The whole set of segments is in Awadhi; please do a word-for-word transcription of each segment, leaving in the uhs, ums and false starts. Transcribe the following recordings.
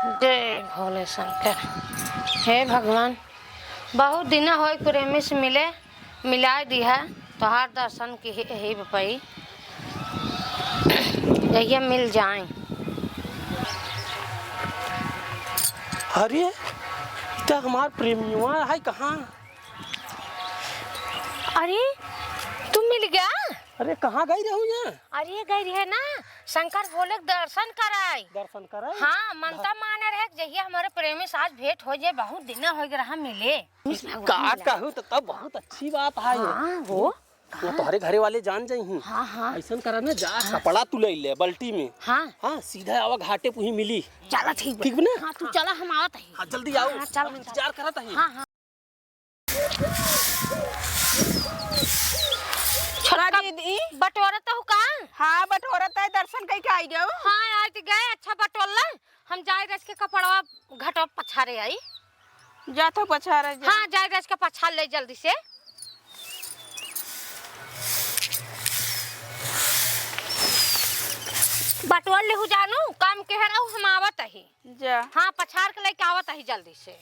जय भोले शंकर। हे भगवान, बहुत दिन होई प्रेमी से मिले, मिलाए दिहा, तोहार दर्शन की ही, ही बपई, जहिया मिल जाए। अरे, ई त हमार प्रेमिया है कहाँ? अरे, तू मिल गया? अरे, कहाँ गई रहू यहाँ? अरे, गई रहे ना, शंकर भोले के दर्शन कराई। दर्शन कराई? हाँ, मनता माने रहे कि जहिया हमारे प्रेमी से आज भेंट हो जाए, बहुत दिन हो गए रहा मिले। का कहू, तो तब बहुत अच्छी बात है। हाँ, हो। वो तोहरे घरे वाले जान जाई ही। हाँ, हाँ। ऐसन करा ना, जा हाँ। कपड़ा तू ले ले बल्टी में। हाँ। हाँ, सीधा आवा घाटे पुही मिली। चला ठीक बा। ठीक बा ना? हाँ, तू चला, हम आवत ही। हाँ, जल्दी आओ। हाँ, चल, हम इंतजार करत ही। हाँ, हाँ। छोटका दीदी। बटोरत हूँ का? हाँ, बटोरत है, दर्शन कई के आई गयो। हाँ, आज गए, अच्छा बटोरला। हम जाए रच के कपड़वा घटवा पछारे आई। जात हो पछारे जा। हाँ, जाए रच के पछार ले जल्दी से। बटोर लेहू जानू, काम के रहू, हम आवत ही। जा। हाँ, पछार के लेके आवत ही जल्दी से।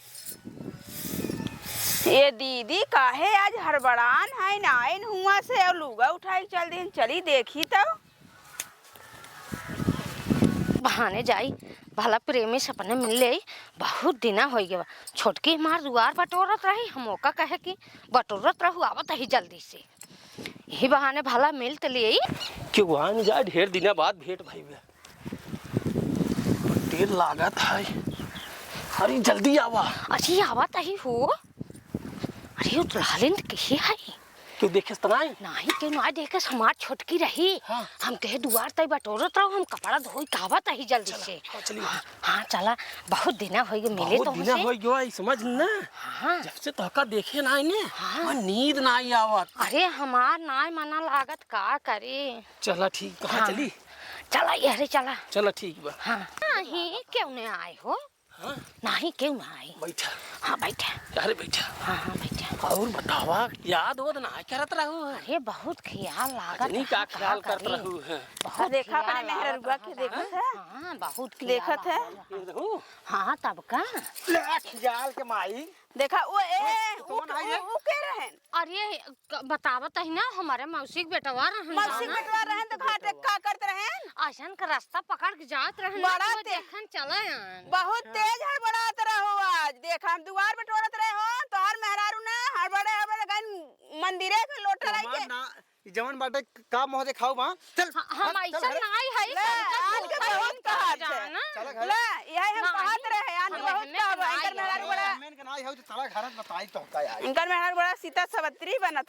ए दीदी, काहे आज हड़बड़ान है, ना आइन हुआ से और लुगा उठाई के चल दिन, चली देखी तो। बहाने जाई, भला प्रेमी से अपने मिल लेई, बहुत दिना होई गवा। छोटकी हमार दुआर बटोरत रही, हम ओका कहे कि बटोरत रहू, आवत ही जल्दी से। यही बहाने भला मिल त लेई। क्यों बहाने जाए, ढेर दिना बाद भेंट भई बे। ढेर लागत है। अरे जल्दी आवा। अरे आवत ही हो। अरे उ दुल्हन त कही है? क्यों देखे त नाई? नाई, क्यों नाई देखे, हमार छोटकी रही। हाँ। हम कहे दुआर तई बटोरत रहो, हम कपड़ा धोई के आवत ही जल्दी चला, से। हाँ, चलिए। हाँ, हाँ, चला, बहुत दिना होई गए मिले बहुत तो दिना होई गयो, आई समझ ना। हाँ। जब से तोहका देखे नाई ने, हाँ। हमार नींद नाई आवत। अरे हमार नाई मना लागत, का करे? चला ठीक, कहाँ हाँ। चली? चला, ये रे चला। चला ठीक बा। हाँ। नहीं, क्यों नहीं आए हो? हाँ? नहीं, क्यों ना आई? बैठा। हाँ, बैठा। अरे, बैठा। हाँ, हाँ, बैठा। और बतावा, याद वाद ना करत रहू है? अरे, बहुत ख्याल लागत अजनी का है, ख्याल का करत करी? रहू है? बहुत देखा ख्याल अपने मेहररुआ लागत के है, देखत है? हाँ, बहुत ख्याल देखत है? लागत है। ये देखू? हाँ, तब का? ले, ख्याल के माई। देखा, वो, ए, हाँ, उ, कौन है ये? उ, उ के रहन? अरे, क-, बतावत ही ना, हमारे मौसी के बेटवा रहन मौसी के जाना। बेटवा रहन तो घाटे का करत रहन? अइसन का रास्ता पकड़ के जात रहन ना, बड़ा तो ते-, देखन चला आन। बहुत हाँ। तेज हड़बड़ात रहो आज। देख, हम दुआर बटोरत रहे हो, तोहार मेहरारू ना हड़बड़े हड़बड़े गइन मंदिरे के लोटा लाई हमार के। ना, ई जवन बाटे का मुँह देखाऊ बा। चल, हाँ, हम चल, चल अइसन घरे। नाई है, ले, तनिका आज के सोचा बहुत ही कहत है। जाना। चला घरे। ले, यही हम ना कहत आई। रहे, आज हम बहुत एहमे कहत के बा, नाई इनकर मेहरारू है। बड़ा एहमे के नाई है, तो चला घरे बताई तो का आई। इनकर मेहरारू बड़ा सीता सावित्री बनत